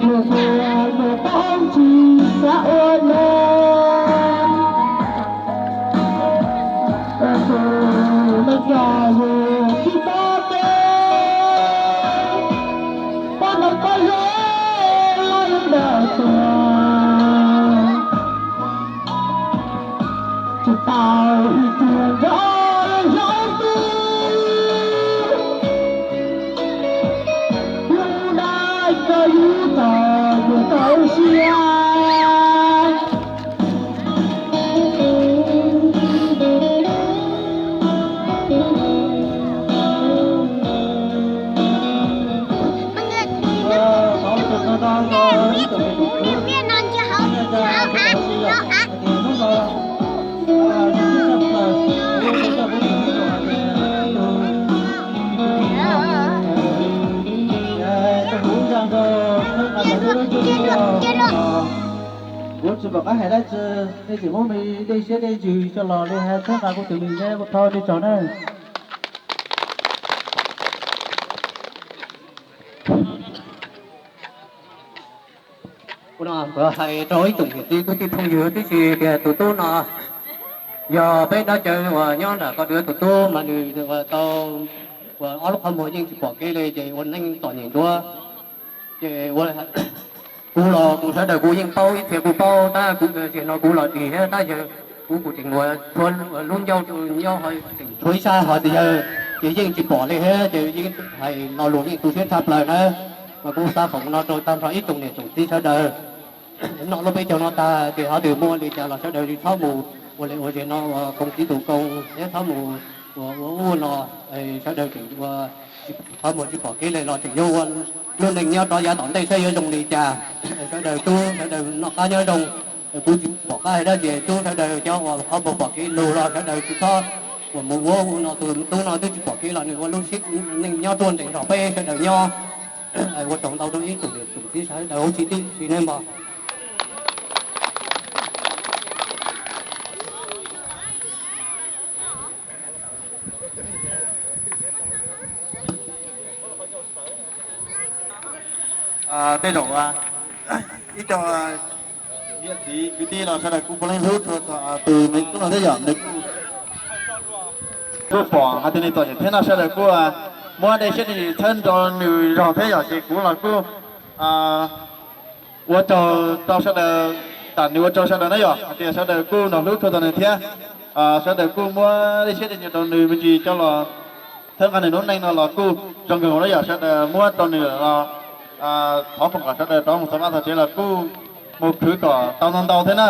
Yus txhua tus poob tsis xav ua no, tus neeg yog yus tsis tau tes, poj ntawd koj yog los yus dag tuag. Tsis tau ib tug nrog yus hlub, yus dag tso yus txog yus tau siab. Kuv tsis pom qab hais dab tsi, nej tseem muab me dej siab dej ntsws coj los li hais txhawb nqa kuv tus me neb kuv thov nej tsaug na. Kuv no kuv hais rau ib tsoom niam txiv kwv tij phooj ywg tib si tias tus tub no yog peb dab cawv uas nyob nram ko dua, tus tub mas nws tau uas ob lub qhov muag yeej tsis pom kev li ces ua neej txom nyem nruab. Ces ua kuv los kuv sawv daws kuv yeej paub ib txhia kuv paub tab kuv tsis no kuv los dim thiab tab yawg kuv kuv tseem ua tshuav lub ncauj nyob ho tseem tshuav ib sab ho tias yawg ces yeej tsis pom li thiab ces yeej hais lo lus yeej tu siab tshaj plaws na. Mas kuv xav foom no rau tag nrho ib tsoom niam tsoom txiv sawv daws, noj lub peb caug no tag ces ho twb muaj li cas los sawv daws txhob mus ua li ua zes no ua koom txiv tus koom thiab txhob mus ua ua ub no, sawv daws tseem ua qhov muag tsis pom kev li los tseem yuav ua lub neej nyob rov yav tom ntej saib yuav zoo li cas. Sawv daws tub sawv daws noj qab nyob zoo, kuv tsis pom qab hais dab tsi, tub sawv daws cov uas qhov muag pom kev lug los sawv daws tsis txhob uas mus ua ub no, tus tub no twb tsis pom kev los nws ua lub neej nyob ruaj nrees nrog peb sawv daws nyob. Ua tsaug ntau rau ib tsoom niam tsoom txiv sawv daws huv tsis tib si nawb mog. Tej zaum ib co niam txiv kwv tij los sawv daws kuj puav leej hlub txog tus me tub no thiab yom, nws kuj pom hais tias nws txom nyem thiab no sawv daws kuj muab dej siab dej ntsws txhawb nrog nws zog thiab yom, ces kuv los kuj ua tsaug rau sawv daws, tam nws ua tsaug sawv daws na yom, hais tias sawv daws kuj nrog hlub tshua tau nws thiab. Sawv daws kuj muab dej siab dej ntsws rau nws me ntsis coj los txhawb nqa nws lub neej no los kuj zoo kawg nkaus na yom, sawv daws muab rau nws los thov foom kom sawv daws rov mus txog vaj txog tsev los kuj mus khwv kom tau ntau ntau thiab na.